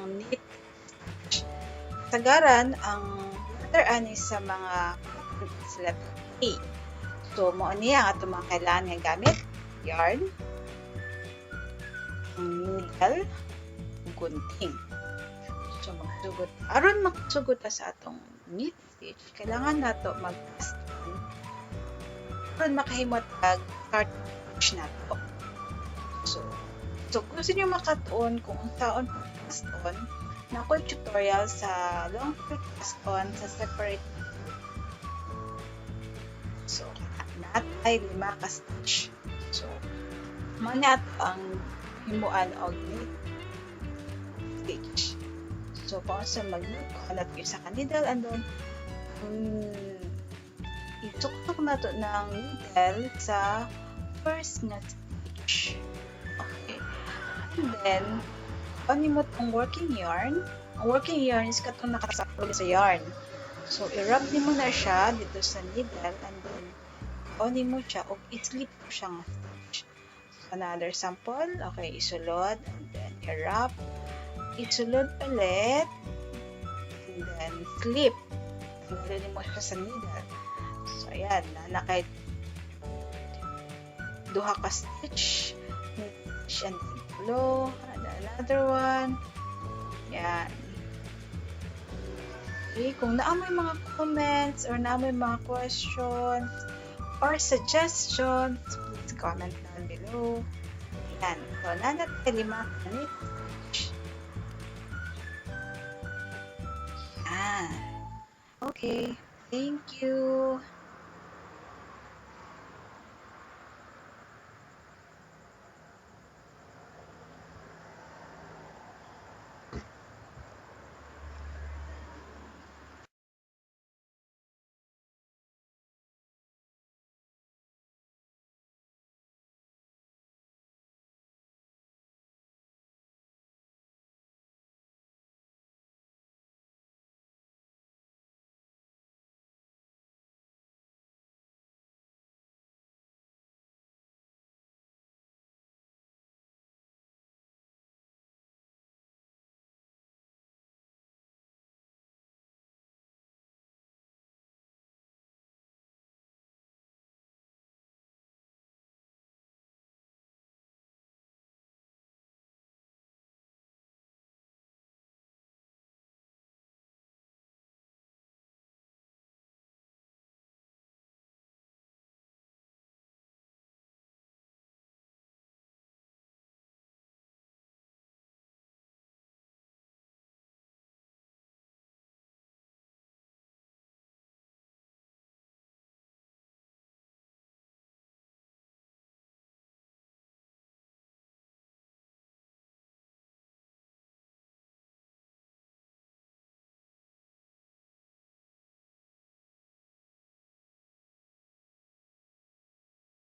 Ang knit stitch. Kasagaran, ang letter ani sa mga is letter A. So, mao niya ang atong mga kailangan nga gamit. Yarn, ang needle, gunting. So, magsugod. Aron magsugod ta sa atong knit stitch, kailangan nato mag-cast on aron makahimot tag start stitch nato. So kung gusto niyo makatuon kung unsaon cast on, naa ko'y tutorial sa long tail cast on sa separate. So, naa tay lima ka stitch. So, mao ni ato ang himuan og knit stitch. So, kung sa mag-knit, kuha nato isa ka needle and then isuksok nato ng needle sa first nga stitch. Okay. And then, kuha mo tong working yarn. Ang working yarn is katong nakasakol sa yarn. So, i-wrap nimo na siya dito sa needle and then kuha nimo siya og i-slip mo siya nga stitch. So, another sample. Okay, isulod and then i-wrap. Isulod ulit and then slip. Tanggalin mo siya sa needle. So, ayan. Na kay duha ka stitch, stitch and then tulo, and another one. Yan. Okay, kung naa moy mga comments or naa moy mga questions or suggestions, please comment down below. Yan. So, naa na tay lima ka knit stitch. Yan. Okay. Thank you.